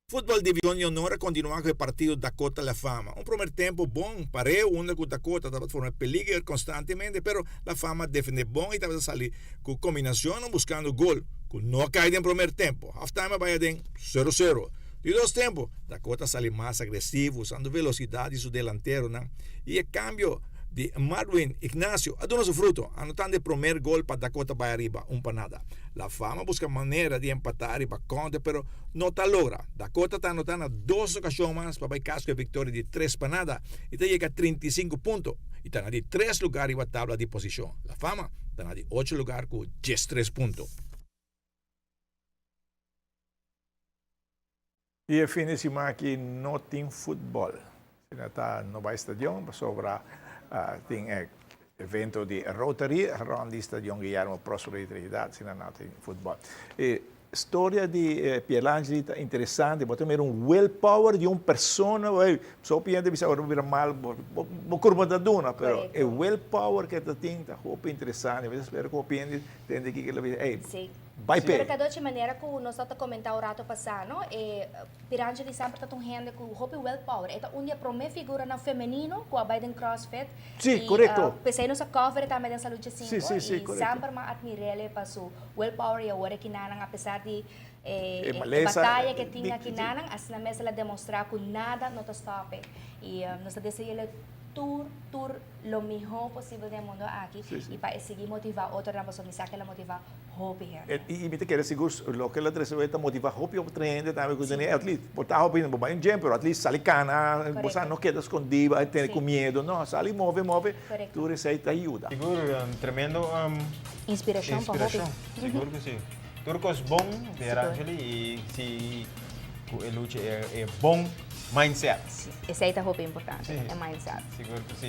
Futbol Division di Honor a kontinuá ku e partido Dakota La Fama. Un promer tempu bon pareu unda ku Dakota tabata forma peliger konstantemente pero La Fama a defendé bon i tabata sali ku kombinacionnan buskando gol ku no a kai den promer tempu. Halftime a bai aden sero sero. Di dos tempu Dakota a sali mas agresivo usando velosidat di su delanteronan i e kambio di Marwin Ignacio a duna su fruto anotando e promer gol pa Dakota bai ariba un pa nada. La Fama buska manera di empatá riba kontra pero no ta logra. Dakota ta anotá na dos okashon mas pa bai kas ku e viktoria di 3-0 i ta yega 35 punto i ta na di tres lugar riba tabla di posishon. La Fama ta na di ocho lugar ku 13 punto. I e fin di siman aki no tin futbòl. Asina ta no bai stadion pasobra tin e evento di Rotary rònt di stadion Guillermo Próspero di Trinidad. Asina no tin futbòl. E storia di Pierangeli ta interesante. Bo ta mira un willpower di un persona. Ey, so hopi hende bisa ora bo bira mal bo kurpa ta duna, pero e willpower ke ta tin ta hopi interesante. Mi ta spera ku hopi hende tende kiko el a bisa. Ey, Bai p'e. Pero Cadochi, manera cu nos ta comenta un rato pasa, no? E Pirangeli semper ta un hende cu hopi willpower. E ta un di e prome figuranan femenino cu a bai den CrossFit. Sí, corecto. Y p'esey nos a cover e tambe den Salud Dje Sí, sí, sí, Y corecto. semper m'a admir'el pa su willpower y awor akinanan a pesar di E e malesa, bataya cu e tin di, akinanan, asina mes el a demostra cu nada no ta stop e. Y nos ta dese'el tur, tur lo miho posibel den e mundo aki y pa e sigui motiva otronan pasobra mi sa cu el a motiva hopi hende. Y mi ta kere sigur loke el a trece hoy ta motiva hopi otro hende tambe cu tene at least bo ta hopi bo bay un gym pero at least sali cana bo sa no keda scondi bay tene cu miedo no sali move move tur esey ta yuda. Sigur tremendo Inspiracion pa hopi. Sigur cu si. Tur cos bon Pierangeli y si cu e lucha e bon mindset. Esey ta hopi importante e mindset. Sigur cu si.